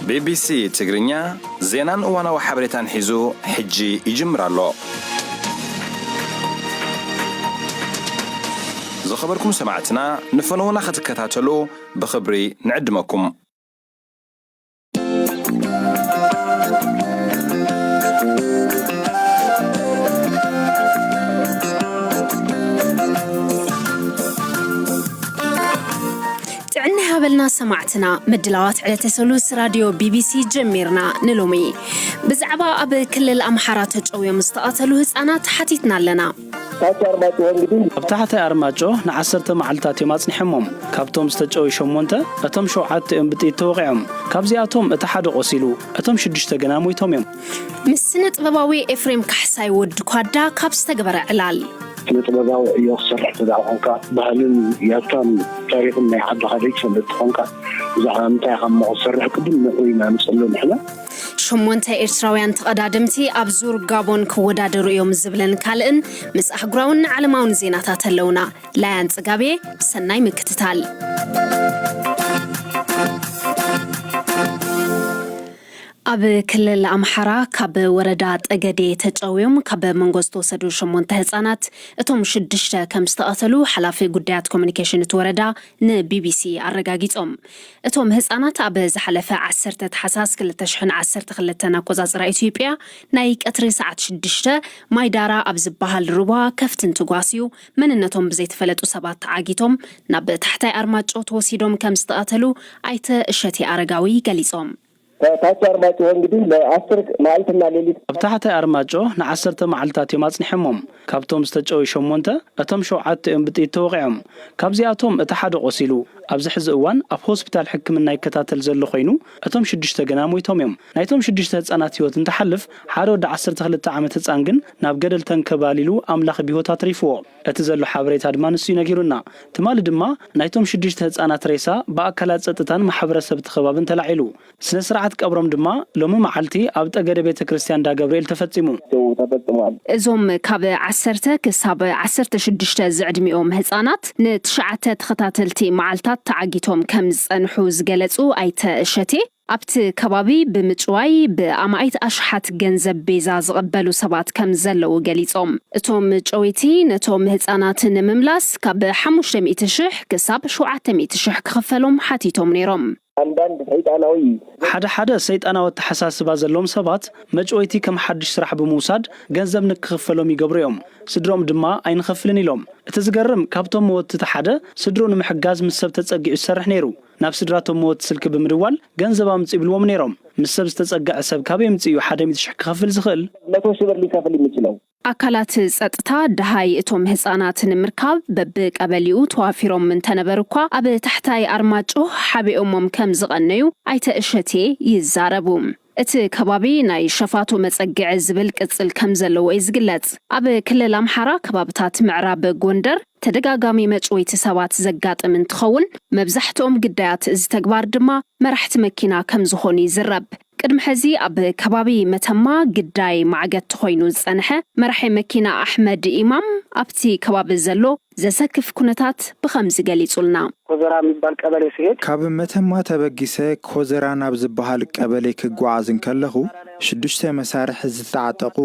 ቢቢሲ ትግርኛ ዜናን እዋናዊ ሓበሬታን ሒዙ ሕጂ ይጅምር ኣሎ። ዝኸበርኩም ሰማዕትና፣ ንፈነውና ክትከታተሉ ብኽብሪ ንዕድመኩም። ጥዕና ይሃበልና ሰማዕትና፣ ምድላዋት ዕለተ ሰሉስ ራድዮ ቢቢሲ ጀሚርና። ንሎሚ ብዛዕባ ኣብ ክልል ኣምሓራ ተጨውዮም ዝተቐተሉ ህጻናት ሓቲትና ኣለና። ታች ኣርማጭሆ እንግዲህ ኣብ ታሕታይ ኣርማጮ ንዓሰርተ መዓልታት እዮም ኣጽኒሖሞም። ካብቶም ዝተጨወዩ ሸሞንተ፣ እቶም ሸውዓተ እዮም ብጥይት ተወቒዖም። ካብዚኣቶም እቲ ሓደ ቆሲሉ፣ እቶም ሽዱሽተ ግና ሞይቶም እዮም። ምስ ስነ ጥበባዊ ኤፍሬም ካሕሳይ ወዲ ኳዳ ካብ ዝተገበረ ዕላል። ስነ ጥበባዊ ዕዮ ክሰርሕ ተደኣ ኮንካ፣ ባህልን ያታን ታሪኽን ናይ ዓድኻ ዘይትፈልጥ ተኾንካ፣ ብዛዕባ ምንታይ ኢኻ እሞ ክሰርሕ ቅድም ንዑ ኢና ንጽሎ ንሕና። ሸሞንተ ኤርትራውያን ተቐዳደምቲ ኣብ ዙር ጋቦን ክወዳደሩ እዮም ዝብለን ካልእን ምስ ኣህጉራውን ዓለማውን ዜናታት ኣለውና። ላያን ጽጋቤ፣ ሰናይ ምክትታል። ኣብ ክልል ኣምሓራ ካብ ወረዳ ጠገዴ ተጨውዮም ካብ መንጎ ዝተወሰዱ ሸሞንተ ህጻናት እቶም ሽዱሽተ ከም ዝተቐተሉ ሓላፊ ጉዳያት ኮሚኒኬሽን እቲ ወረዳ ንቢቢሲ ኣረጋጊጾም። እቶም ህጻናት ኣብ ዝሓለፈ ዓሰርተ ታሕሳስ ክልተ ሽሕን ዓሰርተ ክልተን ኣቆጻጽራ ኢትዮጵያ ናይ ቀትሪ ሰዓት ሽዱሽተ ማይዳራ ኣብ ዝበሃል ሩባ ከፍቲ እንትጓስዩ መንነቶም ብዘይተፈለጡ ሰባት ተዓጊቶም ናብ ታሕታይ ኣርማጮ ተወሲዶም ከም ዝተቐተሉ ኣይተ እሸቴ ኣረጋዊ ገሊጾም። ታች አርማጭሆ እንግዲህ ለአስር መዓልትና ሌሊት ኣብ ታሕታይ ኣርማጮ ንዓሰርተ መዓልታት እዮም ኣጽኒሖሞም። ካብቶም ዝተጨወዩ ሸሞንተ፣ እቶም ሸውዓተ እዮም ብጥይት ተወቒዖም። ካብዚኣቶም እቲ ሓደ ቆሲሉ፣ ኣብዚ ሕዚ እዋን ኣብ ሆስፒታል ሕክምና ይከታተል ዘሎ ኮይኑ፣ እቶም ሽዱሽተ ግና ሞይቶም እዮም። ናይቶም ሽዱሽተ ህጻናት ህይወት እንትሓልፍ፣ ሓደ ወዲ ዓሰርተ ክልተ ዓመት ህጻን ግን ናብ ገደል ተንከባሊሉ ኣምላኽ ብህይወት ኣትሪፍዎ። እቲ ዘሎ ሓበሬታ ድማ ንሱ እዩ ነጊሩና። ትማሊ ድማ ናይቶም ሽዱሽተ ህጻናት ሬሳ ብኣካላት ጸጥታን ማሕበረሰብ እቲ ከባብን ተላዒሉ። ስነ ስርዓት ቀብሮም ድማ ሎሚ መዓልቲ ኣብ ጠገደ ቤተ ክርስቲያን እንዳ ገብርኤል ተፈጺሙ። ተፈጽሟል። እዞም ካብ ዓሰርተ ክሳብ ዓሰርተ ሽዱሽተ ዝዕድሚኦም ህጻናት ንትሽዓተ ተኸታተልቲ መዓልታት ተዓጊቶም ከም ዝጸንሑ ዝገለጹ ኣይተ እሸቴ፣ ኣብቲ ከባቢ ብምጭዋይ ብኣማኢት ኣሽሓት ገንዘብ ቤዛ ዝቕበሉ ሰባት ከም ዘለዉ ገሊጾም። እቶም ጨወይቲ ነቶም ህጻናት ንምምላስ ካብ ሓሙሽተ ሚእቲ ሽሕ ክሳብ ሸውዓተ ሚእቲ ሽሕ ክኽፈሎም ሓቲቶም ነይሮም። አንዳንድ ሰይጣናዊ ሓደ ሓደ ሰይጣናዊ ኣተሓሳስባ ዘለዎም ሰባት መጭወይቲ ከም ሓድሽ ስራሕ ብምውሳድ ገንዘብ ንክኽፈሎም ይገብሩ እዮም። ስድሮም ድማ ኣይንኸፍልን ኢሎም። እቲ ዝገርም፣ ካብቶም መወትቲ ሓደ ስድሩ ንምሕጋዝ ምስ ሰብ ተጸጊዑ ዝሰርሕ ነይሩ። ናብ ስድራቶም መወትቲ ስልኪ ብምድዋል ገንዘብ ኣምጽ ይብልዎም ነይሮም። ምስ ሰብ ዝተጸገዐ ሰብ ካበይ ኣምጺኡ ሓደ ሚእቲ ሽሕ ክኸፍል ዝኽእል? መቶ ሺህ ብር ሊከፍል የሚችለው። ኣካላት ጸጥታ ደሃይ እቶም ህጻናት ንምርካብ በብቀበሊኡ ተዋፊሮም እንተነበሩ እኳ፣ ኣብ ታሕታይ ኣርማጮ ሓቢኦሞም ከም ዝቐነዩ ኣይተ እሸቴ ይዛረቡ። እቲ ከባቢ ናይ ሸፋቱ መጸግዒ ዝብል ቅጽል ከም ዘለዎ እዩ ዝግለጽ። ኣብ ክልል ኣምሓራ ከባብታት ምዕራብ ጎንደር ተደጋጋሚ መጭወይቲ ሰባት ዘጋጥም እንትኸውን፣ መብዛሕትኦም ግዳያት እዚ ተግባር ድማ መራሕቲ መኪና ከም ዝኾኑ ይዝረብ። ቅድሚ ሕዚ ኣብ ከባቢ መተማ ግዳይ ማዕገት ኮይኑ ዝጸንሐ መራሒ መኪና ኣሕመድ ኢማም ኣብቲ ከባቢ ዘሎ ዘሰክፍ ኩነታት ብኸምዚ ገሊጹልና። ኮዘራ የሚባል ቀበሌ ሲሄድ ካብ መተማ ተበጊሰ ኮዘራ ናብ ዝበሃል ቀበሌ ክጓዓዝ እንከለኹ ሽዱሽተ መሳርሒ ዝተዓጠቑ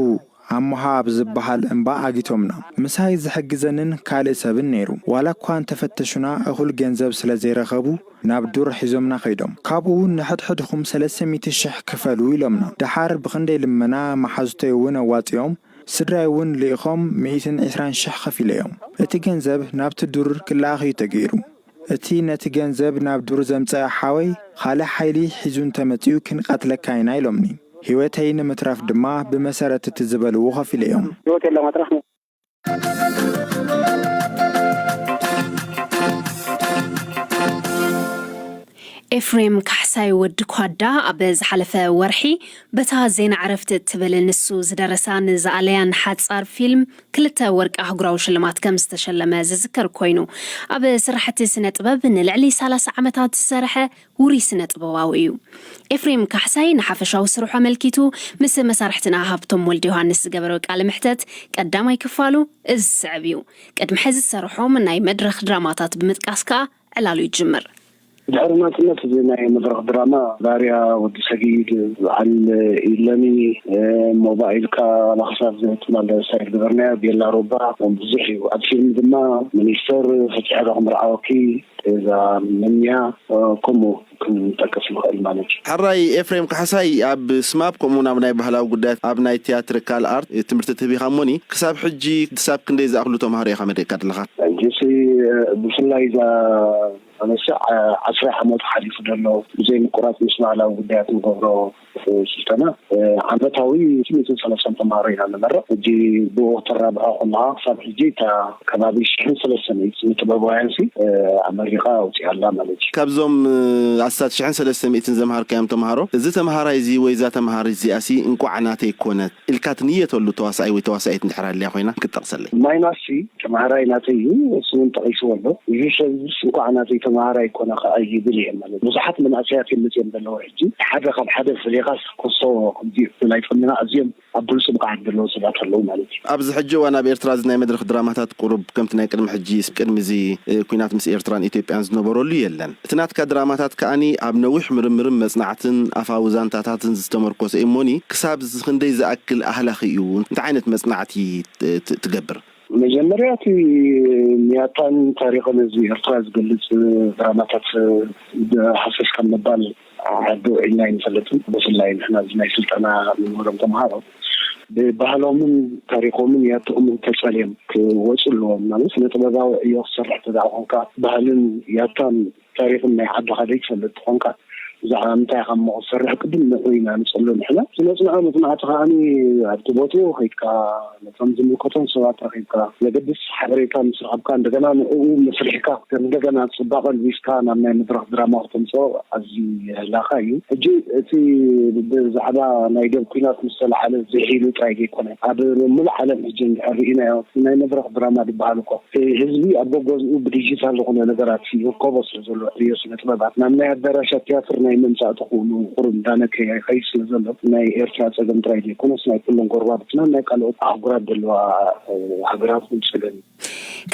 ኣሞሃ ኣብ ዝበሃል እምባ ኣጊቶምና። ምሳይ ዝሕግዘንን ካልእ ሰብን ነይሩ። ዋላ እኳ እንተፈተሹና እኹል ገንዘብ ስለ ዘይረኸቡ ናብ ዱር ሒዞምና ከይዶም። ካብኡ ንሕድሕድኹም ሰለስተ ሚእቲ ሽሕ ክፈሉ ኢሎምና። ደሓር ብኽንደይ ልመና መሓዙተይ እውን ኣዋጺኦም ስድራይ እውን ልኢኾም ሚእትን ዕስራን ሽሕ ከፊለዮም። እቲ ገንዘብ ናብቲ ዱር ክለኣኽ እዩ ተገይሩ። እቲ ነቲ ገንዘብ ናብ ዱር ዘምጸአ ሓወይ፣ ካልእ ሓይሊ ሒዙ እንተመጺኡ ክንቐትለካ ኢና ኢሎምኒ። ህይወተይ ንምትራፍ ድማ ብመሰረት እቲ ዝበልዎ ከፊለዮም። ህይወቴን ለማትረፍ ነው። ኤፍሬም ካሕሳይ ወዲ ኳዳ ኣብ ዝሓለፈ ወርሒ በታ ዜና ዕረፍቲ እትብል ንሱ ዝደረሳን ዝኣለያን ሓጻር ፊልም ክልተ ወርቂ ኣህጉራዊ ሽልማት ከም ዝተሸለመ ዝዝከር ኮይኑ፣ ኣብ ስራሕቲ ስነ ጥበብ ንልዕሊ ሰላሳ ዓመታት ዝሰርሐ ውሩይ ስነ ጥበባዊ እዩ። ኤፍሬም ካሕሳይ ንሓፈሻዊ ስርሑ ኣመልኪቱ ምስ መሳርሕትና ሃብቶም ወልደ ዮሃንስ ዝገበሮ ቃለ ምሕተት ቀዳማይ ክፋሉ እዚ ዝስዕብ እዩ። ቅድሚ ሕዚ ዝሰርሖም ናይ መድረኽ ድራማታት ብምጥቃስ ከኣ ዕላሉ ይጅምር። ድሕሪ ናጽነት እዚ ናይ መድረኽ ድራማ ባርያ፣ ወዲ ሰጊድ፣ በዓል ኢለሚ፣ እ፣ ሞባይልካ ዋላ ክሳብ ዘትማለ ሳይድ ግበርናዮ፣ ቤላ ሮባ፣ ብዙሕ እዩ። ኣብ ፊልም ድማ ሚኒስተር፣ ፍትሒ ዶ ክምርዓወኪ፣ ጤዛ፣ መምያ፣ እ፣ ከምኡ ክንጠቅስ ንኽእል ማለት እዩ። ሕራይ ኤፍሬም ካሕሳይ፣ ኣብ ስማፕ ከምኡውን ኣብ ናይ ባህላዊ ጉዳያት ኣብ ናይ ቲያትሪካል ኣርት ትምህርቲ ትህብ ኢኻ እሞኒ፣ ክሳብ ሕጂ ክሳብ ክንደይ ዝኣኽሉ ተምሃሮ ኢኻ መደካ ኣለኻ? ሕጂሲ፣ እ፣ ብፍላይ እዛ ኣነሻዕ ዓስራ ዓመት ሓሊፉ ዘሎ ብዘይ ምቁራጽ ምስ ባህላዊ ጉዳያት ንገብሮ ስልጠና ዓመታዊ ሚእትን ሰለስተን ተምሃሮ ኢና ንመርቕ። ሕጂ ብኡ ተራብሖ ከለኻ ክሳብ ሕጂ እታ ከባቢ ሽሕን ሰለስተ ሚእትን ጥበባውያን ሲ ኣመሪቓ ኣውፂኣላ ማለት እዩ። ካብዞም ኣስታት ሽሕን ሰለስተ ሚእትን ዘምሃርካዮም ተምሃሮ እዚ ተምሃራይ እዚ ወይ እዛ ተምሃሪት እዚኣ ሲ እንቋዕ ናተይ ኮነት ኢልካ ትንየተሉ ተዋሳኣይ ወይ ተዋሳኢት እንድሕር ኣልያ ኮይና ክትጠቕሰለይ? ማይናስ ሲ ተምሃራይ ናተይ እዩ፣ እሱ እውን ጠቒስዎ ኣሎ። እዚ ሰብ እዚስ እንኳዕ ናተይ ተምሃራይ ኮነ ከኣ ይብል እየ ማለት። ብዙሓት መናእሰያት እዮም መፅኦም ዘለዉ። ሕጂ ሓደ ካብ ሓደ ፈሊኻስ ኮሶ ከምዚ ናይ ጥዕና ኣዝዮም ኣብ ብሉፅ ብቕዓት ዘለዉ ሰባት ኣለዉ ማለት እዩ። ኣብዚ ሕጂ እዋን ኣብ ኤርትራ እዚ ናይ መድረኽ ድራማታት ቁሩብ ከምቲ ናይ ቅድሚ ሕጂ፣ ቅድሚ እዚ፣ እ፣ ኲናት ምስ ኤርትራን ኢትዮጵያን ዝነበረሉ የለን። እቲ ናትካ ድራማታት ከኣኒ ኣብ ነዊሕ ምርምርን መጽናዕትን ኣፋዊ ዛንታታትን ዝተመርኮሰ እዩ እሞኒ፣ ክሳብ ክንደይ ዝኣክል ኣህላኺ እዩ? እንታይ ዓይነት መጽናዕቲ ት-፣ ት-፣ ትገብር? መጀመርያ እቲ ንያታን ታሪኽን ህዝቢ ኤርትራ ዝገልጽ ድራማታት ብሓፈሽ ካብ ምባል ዓዲ ውዒልና ኣይንፈልጥን። ብፍላይ ንሕና እዚ ናይ ስልጠና ንምህሮም ተምሃሮ ብባህሎምን ታሪኾምን ያትኦምን ተጸልዮም ክወጹ ኣለዎም። ማለት ስነ ጥበባዊ ዕዮ ክሰርሕ እንተ ደኣ ኮንካ ባህልን ያታን ታሪኽን ናይ ዓድኻ ዘይትፈልጥ ተኾንካ ብዛዕባ ምንታይ ኢኻ እሞ ክትሰርሕ ቅድም ንዑ ኢና ንጽሎ ንሕና። ስነ ጽንዖ መጽናዕቲ ከኣኒ ኣብቲ ቦትኡ ከይድካ ነቶም ዝምልከቶም ሰባት ረኺብካ ዘገድስ ሓበሬታ ምስ ረኸብካ እንደገና ንዕኡ መስሪሕካ እንደገና ጽባቐ ልቢስካ ናብ ናይ መድረኽ ድራማ ክተምጽኦ ኣዝዩ የህላኻ እዩ። ሕጂ እቲ ብዛዕባ ናይ ደብ ኲናት ምስ ተለዓለ ዝሒሉ ጥራይ ዘይኮነ ኣብ ሙሉእ ዓለም ሕጂ እንድሕር ርኢናዮ ናይ መድረኽ ድራማ ዝበሃል እኮ ህዝቢ ኣብ ገገዝኡ ብዲጂታል ዝኾነ ነገራት ይርከቦ ስለ ዘሎ ዕዮ ስነ ጥበባት ናብ ናይ ኣዳራሻት ቲያትር ናይ ምምፃእ ተኽእሎ ቁሩብ እንዳነከየ ይኸይድ ስለ ዘሎ ናይ ኤርትራ ፀገም ጥራይ ዘይኮነስ ናይ ኩለን ጎረባብትና ናይ ካልኦት ኣህጉራት ዘለዋ ሃገራት እውን ፀገም እዩ።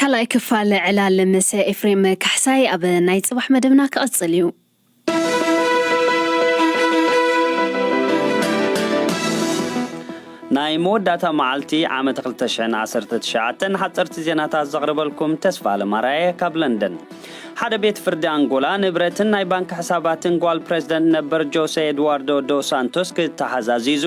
ካልኣይ ክፋል ዕላል ምስ ኤፍሬም ካሕሳይ ኣብ ናይ ፅባሕ መደብና ክቕፅል እዩ። ናይ መወዳእታ መዓልቲ ዓመት ክልተ ሽሕን ዓሰርተ ትሽዓተን ሓፀርቲ ዜናታት ዘቕርበልኩም ተስፋ ኣለማራየ ካብ ለንደን። ሓደ ቤት ፍርዲ ኣንጎላ ንብረትን ናይ ባንክ ሕሳባትን ጓል ፕሬዝደንት ነበር ጆሴ ኤድዋርዶ ዶ ሳንቶስ ክተሓዝ ኣዚዙ።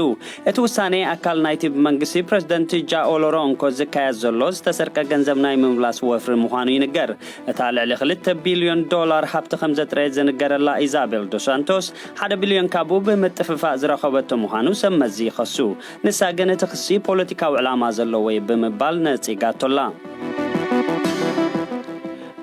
እቲ ውሳኔ ኣካል ናይቲ ብመንግስቲ ፕሬዝደንት ጃኦ ሎሮንኮ ዝካየድ ዘሎ ዝተሰርቀ ገንዘብ ናይ ምምላስ ወፍሪ ምዃኑ ይንገር። እታ ልዕሊ ክልተ ቢልዮን ዶላር ሃብቲ ከም ዘጥረየት ዝንገረላ ኢዛቤል ዶ ሳንቶስ ሓደ ቢልዮን ካብኡ ብምጥፍፋእ ዝረኸበቶ ምዃኑ ሰብ መዚ ይኸሱ። ንሳ ግን እቲ ክሲ ፖለቲካዊ ዕላማ ዘለዎ እዩ ብምባል ነጺጋቶላ።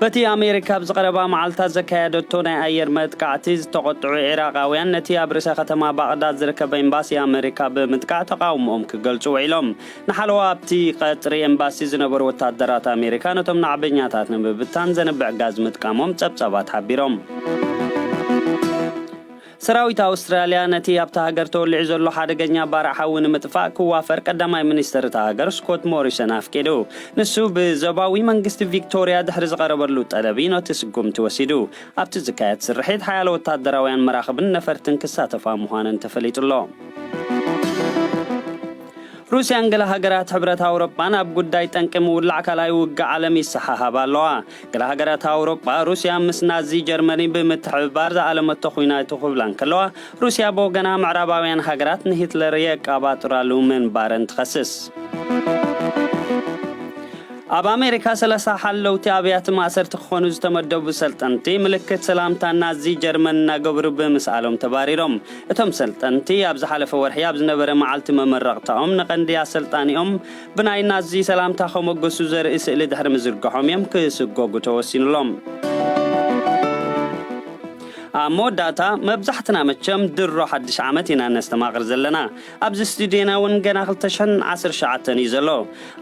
በቲ ኣሜሪካ ኣብ ዝቐረባ መዓልታት ዘካየደቶ ናይ ኣየር መጥቃዕቲ ዝተቖጥዑ ዒራቓውያን ነቲ ኣብ ርእሰ ከተማ ባቕዳድ ዝርከብ ኤምባሲ ኣሜሪካ ብምጥቃዕ ተቓውሞኦም ክገልጹ ውዒሎም። ንሓለዋ ኣብቲ ቀጽሪ ኤምባሲ ዝነበሩ ወታደራት ኣሜሪካ ነቶም ናዕበኛታት ንምብታን ዘንብዕ ጋዝ ምጥቃሞም ጸብጻባት ሓቢሮም። ሰራዊት ኣውስትራልያ ነቲ ኣብታ ሃገር ተወሊዑ ዘሎ ሓደገኛ ባርዕ ሓዊ ንምጥፋእ ክዋፈር ቀዳማይ ሚኒስተር እታ ሃገር ስኮት ሞሪሰን ኣፍቂዱ። ንሱ ብዞባዊ መንግስቲ ቪክቶርያ ድሕሪ ዝቐረበሉ ጠለብ እዩ ነቲ ስጉምቲ ወሲዱ። ኣብቲ ዝካየድ ስርሒት ሓያሎ ወታደራውያን መራኽብን ነፈርትን ክሳተፋ ምዃነን ተፈሊጡ ኣሎ። ሩስያን ገለ ሃገራት ሕብረት ኣውሮጳን ኣብ ጉዳይ ጠንቂ ምውላዕ ካልኣይ ውግእ ዓለም ይሰሓሃባ ኣለዋ። ገለ ሃገራት ኣውሮጳ ሩስያ ምስ ናዚ ጀርመኒ ብምትሕብባር ዝኣለመቶ ኹናት ክብላ እንከለዋ፣ ሩስያ ብወገና ምዕራባውያን ሃገራት ንሂትለር የቃባጥራሉ ምንባረን ትኸስስ። ኣብ ኣሜሪካ ሰላሳ ሓለውቲ ኣብያተ ማእሰርቲ ክኾኑ ዝተመደቡ ሰልጠንቲ ምልክት ሰላምታ ናዚ ጀርመን እናገበሩ ብምስኣሎም ተባሪሮም። እቶም ሰልጠንቲ ኣብ ዝሓለፈ ወርሒ ኣብ ዝነበረ መዓልቲ መመረቕታኦም ንቐንዲ ኣሰልጣኒኦም ብናይ ናዚ ሰላምታ ከመገሱ ዘርኢ ስእሊ ድሕሪ ምዝርግሖም እዮም ክስጎጉ ተወሲኑሎም። ኣብ መወዳእታ መብዛሕትና መቸም ድሮ ሓድሽ ዓመት ኢና ነስተማቕር ዘለና። ኣብዚ ስቱድዮና እውን ገና ክልተ ሽሕን ዓሰርተ ትሽዓተን እዩ ዘሎ።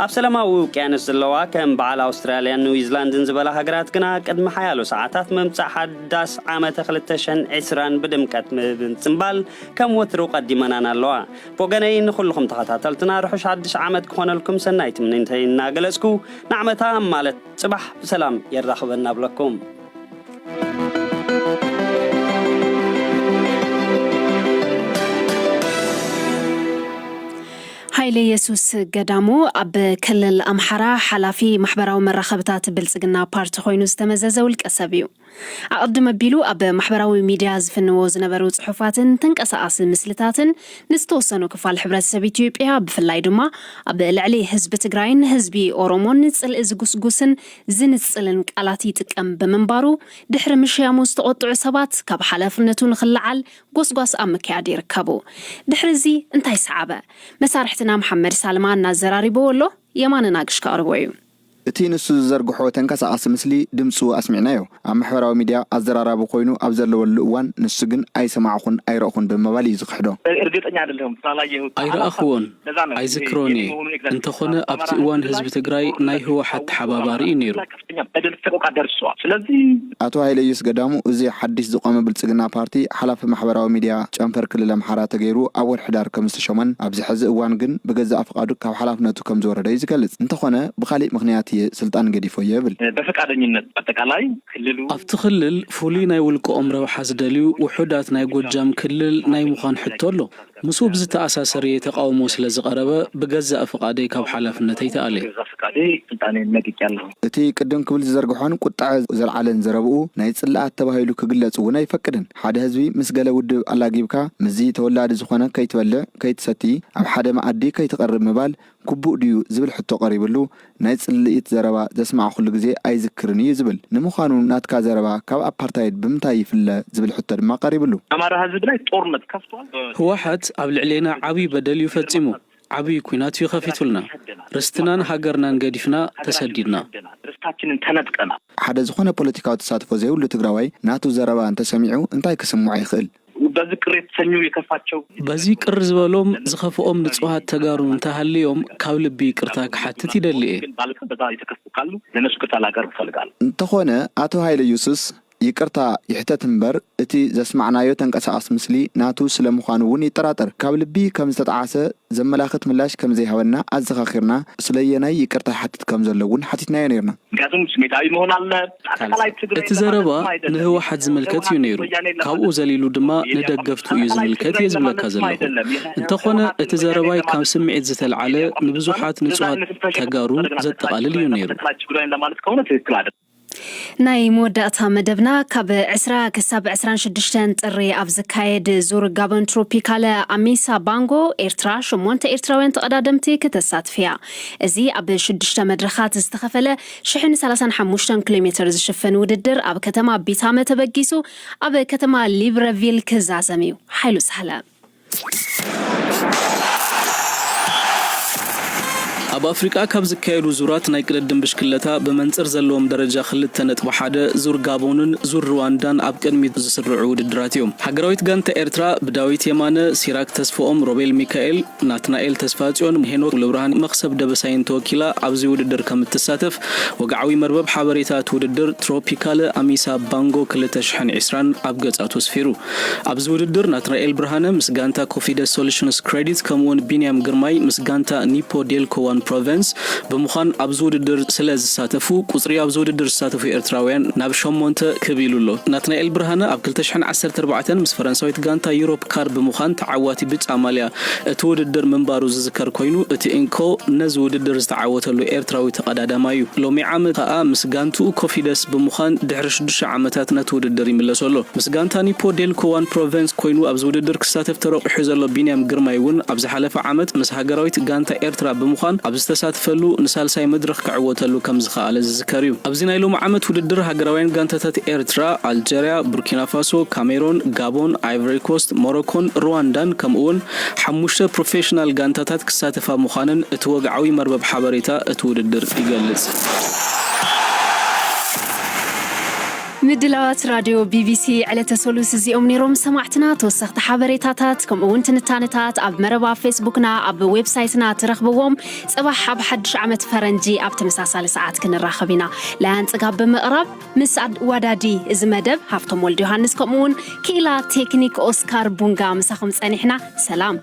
ኣብ ሰላማዊ ውቅያኖስ ዘለዋ ከም በዓል ኣውስትራልያን ኒውዚላንድን ዝበላ ሃገራት ግና ቅድሚ ሓያሎ ሰዓታት ምምጻእ ሓዳስ ዓመተ ክልተ ሽሕን ዕስራን ብድምቀት ብምጽንባል ከም ወትሩ ቀዲመናን ኣለዋ። ብወገነይ ንኹልኹም ተኸታተልትና ርሑሽ ሓድሽ ዓመት ክኾነልኩም ሰናይ ትምኒተይ እናገለጽኩ ንዓመታ ማለት ጽባሕ ብሰላም የራኽበና እብለኩም። ኢየሱስ ገዳሙ ኣብ ክልል ኣምሓራ ሓላፊ ማሕበራዊ መራኸብታት ብልጽግና ፓርቲ ኮይኑ ዝተመዘዘ ውልቀ ሰብ እዩ። ኣቐድም ኣቢሉ ኣብ ማሕበራዊ ሚድያ ዝፍንዎ ዝነበሩ ጽሑፋትን ተንቀሳቓሲ ምስልታትን ንዝተወሰኑ ክፋል ሕብረተሰብ ኢትዮጵያ፣ ብፍላይ ድማ ኣብ ልዕሊ ህዝቢ ትግራይን ህዝቢ ኦሮሞን ጽልኢ ዝጉስጉስን ዝንጽልን ቃላት ይጥቀም ብምንባሩ፣ ድሕሪ ምሽያሙ ዝተቖጥዑ ሰባት ካብ ሓላፍነቱ ንኽለዓል ጎስጓስ ኣብ ምክያድ ይርከቡ። ድሕሪ እዚ እንታይ ሰዓበ? መሳርሕትና መሓመድ ሳልማ እናዘራሪብዎ ኣሎ። የማነ ናግሽ ከቕርቦ እዩ። እቲ ንሱ ዝዘርግሖ ተንቀሳቓሲ ምስሊ ድምፁ ኣስሚዕናዮ። ኣብ ማሕበራዊ ሚድያ ኣዘራራቢ ኮይኑ ኣብ ዘለወሉ እዋን ንሱ ግን ኣይሰማዕኹን ኣይረእኹን ብምባል እዩ ዝኽሕዶ። እርግጠኛ አይደለሁም ስላላየሁት። ኣይረኣኽዎን፣ ለዛ ነው ይሄ አይዝክሮን እየ። የመሆኑን ኤግዛክት እንተኾነ ኣብቲ እዋን ህዝቢ ትግራይ ናይ ህወሓት ተሓባባሪ እዩ ነይሩ። ከፍተኛ በደል ሰቆቃ ደርሰዋል። ስለዚህ ኣቶ ሃይለየሱስ ገዳሙ፣ እዚ ሓድሽ ዝቖመ ብልጽግና ፓርቲ ሓላፊ ማሕበራዊ ሚድያ ጨንፈር ክልል ኣምሓራ ተገይሩ ኣብ ወርሒ ዳር ከም ዝተሾመን፣ ኣብዚ ሕዚ እዋን ግን ብገዛእ ፍቓዱ ካብ ሓላፍነቱ ከም ዝወረደ እዩ ዝገልጽ። እንተኾነ ብኻሊእ ምኽንያት እየ ስልጣን ገዲፎ እየ ይብል። በፈቃደኝነት አጠቃላይ ክልሉ ኣብቲ ክልል ፍሉይ ናይ ውልቀኦም ረብሓ ዝደልዩ ውሑዳት ናይ ጎጃም ክልል ናይ ምዃን ሕቶ ኣሎ። ምስኡ ብዝተኣሳሰር እየ ተቓውሞ ስለ ዝቐረበ ብገዛእ ፍቓደይ ካብ ሓላፍነተይ ተኣልየ። በገዛ ፍቃዴ ስልጣኔን ለቅቄያለሁ። እቲ ቅድም ክብል ዝዘርግሖን ቁጥዐ ዘልዓለን ዘረብኡ ናይ ጽልኣት ተባሂሉ ክግለጽ እውን ኣይፈቅድን። ሓደ ህዝቢ ምስ ገለ ውድብ ኣላጊብካ ምስዚ ተወላዲ ዝኾነ ከይትበልዕ ከይትሰቲ ኣብ ሓደ መኣዲ ከይትቐርብ ምባል ግቡእ ድዩ ዝብል ሕቶ ቀሪብሉ፣ ናይ ጽልኢት ዘረባ ዘስማዕኹሉ ግዜ ኣይዝክርን እዩ ዝብል። ንምዃኑ ናትካ ዘረባ ካብ ኣፓርታይድ ብምንታይ ይፍለ ዝብል ሕቶ ድማ ቀሪብሉ። አማራ ህዝብ ላይ ጦርነት ከፍቷል። ህወሓት ኣብ ልዕሌና ዓብዪ በደል እዩ ፈጺሙ። ዓብዪ ኲናት እዩ ከፊቱልና። ርስትናን ሃገርናን ገዲፍና ተሰዲድና። ርስታችንን ተነጥቀናል። ሓደ ዝኾነ ፖለቲካዊ ተሳትፎ ዘይብሉ ትግራዋይ ናቱ ዘረባ እንተሰሚዑ እንታይ ክስምዖ ይኽእል? በዚህ ቅር የተሰኙ የከፋቸው በዚህ ቅር ዝበሎም ዝኸፍኦም ንጹሃት ተጋሩ እንተሃልዮም ካብ ልቢ ይቅርታ ክሓትት ይደሊ እየ። ግን ባለፈው በዛ የተከፉ ካሉ ለነሱ ይቅርታ ላቀርብ እፈልጋለሁ። እንተኾነ ኣቶ ሃይለ ዩሱስ ይቅርታ ይሕተት እምበር እቲ ዘስማዕናዮ ተንቀሳቓስ ምስሊ ናቱ ስለምዃኑ እውን ይጠራጠር። ካብ ልቢ ከም ዝተጠዓሰ ዘመላኽት ምላሽ ከም ዘይሃበና ኣዘኻኺርና፣ ስለየናይ ይቅርታ ይሓትት ከም ዘሎ እውን ሓቲትናዮ ነይርና። ምክንያቱም ስሜታዊ መሆን አለ። አጠቃላይ ትግራይ እቲ ዘረባ ንህወሓት ዝምልከት እዩ ነይሩ። ካብኡ ዘሊሉ ድማ ንደገፍቱ እዩ ዝምልከት እየ ዝብለካ ዘለኹ። እንተኾነ እቲ ዘረባይ ካብ ስምዒት ዝተልዓለ ንብዙሓት ንጹሃት ተጋሩ ዘጠቓልል እዩ ነይሩ። ናይ መወዳእታ መደብና ካብ ዕስራ ክሳብ ዕስራን ሽዱሽተን ጥሪ ኣብ ዝካየድ ዙር ጋቦን ትሮፒካለ ኣሚሳ ባንጎ ኤርትራ ሸሞንተ ኤርትራውያን ተቐዳደምቲ ክተሳትፍ እያ። እዚ ኣብ ሽዱሽተ መድረኻት ዝተኸፈለ ሽሕን ሰላሳን ሓሙሽተን ኪሎ ሜትር ዝሽፍን ውድድር ኣብ ከተማ ቢታመ ተበጊሱ ኣብ ከተማ ሊብረቪል ክዛዘም እዩ። ሓይሉ ሳህለ። ኣብ ኣፍሪቃ ካብ ዝካየዱ ዙራት ናይ ቅድድም ብሽክለታ ብመንጽር ዘለዎም ደረጃ ክልተ ነጥቢ ሓደ ዙር ጋቦንን ዙር ሩዋንዳን ኣብ ቅድሚት ዝስርዑ ውድድራት እዮም። ሃገራዊት ጋንታ ኤርትራ ብዳዊት የማነ፣ ሲራክ ተስፍኦም፣ ሮቤል ሚካኤል፣ ናትናኤል ተስፋጽዮን፣ ሄኖክ ሉብርሃን፣ መኽሰብ ደበሳይን ተወኪላ ኣብዚ ውድድር ከም እትሳተፍ ወግዓዊ መርበብ ሓበሬታ እቲ ውድድር ትሮፒካለ ኣሚሳ ባንጎ ክልተ ሽሕን ዕስራን ኣብ ገጻቱ ኣስፊሩ። ኣብዚ ውድድር ናትናኤል ብርሃነ ምስ ጋንታ ኮፊደስ ሶሉሽንስ ክሬዲት ከምኡውን ቢንያም ግርማይ ምስ ጋንታ ኒፖ ዴልኮ ዋን ፕሮቨንስ ብምዃን ኣብዚ ውድድር ስለ ዝሳተፉ ቁጽሪ ኣብዚ ውድድር ዝሳተፉ ኤርትራውያን ናብ ሸሞንተ ክብ ኢሉ ኣሎ። ናትናኤል ብርሃነ ኣብ ክልተ ሽሕን ዓሰርተ ኣርባዕተን ምስ ፈረንሳዊት ጋንታ ዩሮፕ ካር ብምዃን ተዓዋቲ ብጫ ማልያ እቲ ውድድር ምንባሩ ዝዝከር ኮይኑ፣ እቲ እንኮ ነዚ ውድድር ዝተዓወተሉ ኤርትራዊ ተቐዳዳማይ እዩ። ሎሚ ዓመት ከኣ ምስ ጋንትኡ ኮፊደስ ብምዃን ድሕሪ ሽዱሽተ ዓመታት ነቲ ውድድር ይምለሶ ኣሎ። ምስ ጋንታ ኒፖ ዴልኮ ዋን ፕሮቨንስ ኮይኑ ኣብዚ ውድድር ክሳተፍ ተረቂሑ ዘሎ ቢንያም ግርማይ እውን ኣብ ዝሓለፈ ዓመት ምስ ሃገራዊት ጋንታ ኤርትራ ብምዃን ኣብ ዝተሳተፈሉ ንሳልሳይ መድረኽ ክዕወተሉ ከም ዝኸኣለ ዝዝከር እዩ። ኣብዚ ናይ ሎሚ ዓመት ውድድር ሃገራውያን ጋንታታት ኤርትራ፣ ኣልጀርያ፣ ቡርኪና ፋሶ፣ ካሜሮን፣ ጋቦን፣ ኣይቨሪ ኮስት፣ ሞሮኮን ሩዋንዳን ከምኡውን ሓሙሽተ ፕሮፌሽናል ጋንታታት ክሳተፋ ምዃነን እቲ ወግዓዊ መርበብ ሓበሬታ እቲ ውድድር ይገልጽ። ምድላዋት ራድዮ ቢቢሲ ዕለተ ሰሉስ እዚኦም ነይሮም። ሰማዕትና ተወሰኽቲ ሓበሬታታት ከምኡ እውን ትንታነታት ኣብ መረባ ፌስቡክና ኣብ ዌብሳይትና ትረኽብዎም። ጽባሕ ኣብ ሓድሽ ዓመት ፈረንጂ ኣብ ተመሳሳሊ ሰዓት ክንራኸብ ኢና። ላያን ጽጋብ ብምቕራብ ምስ ኣዋዳዲ እዚ መደብ ሃፍቶም ወልድ ዮሃንስ ከምኡ እውን ክኢላ ቴክኒክ ኦስካር ቡንጋ ምሳኹም ጸኒሕና። ሰላም።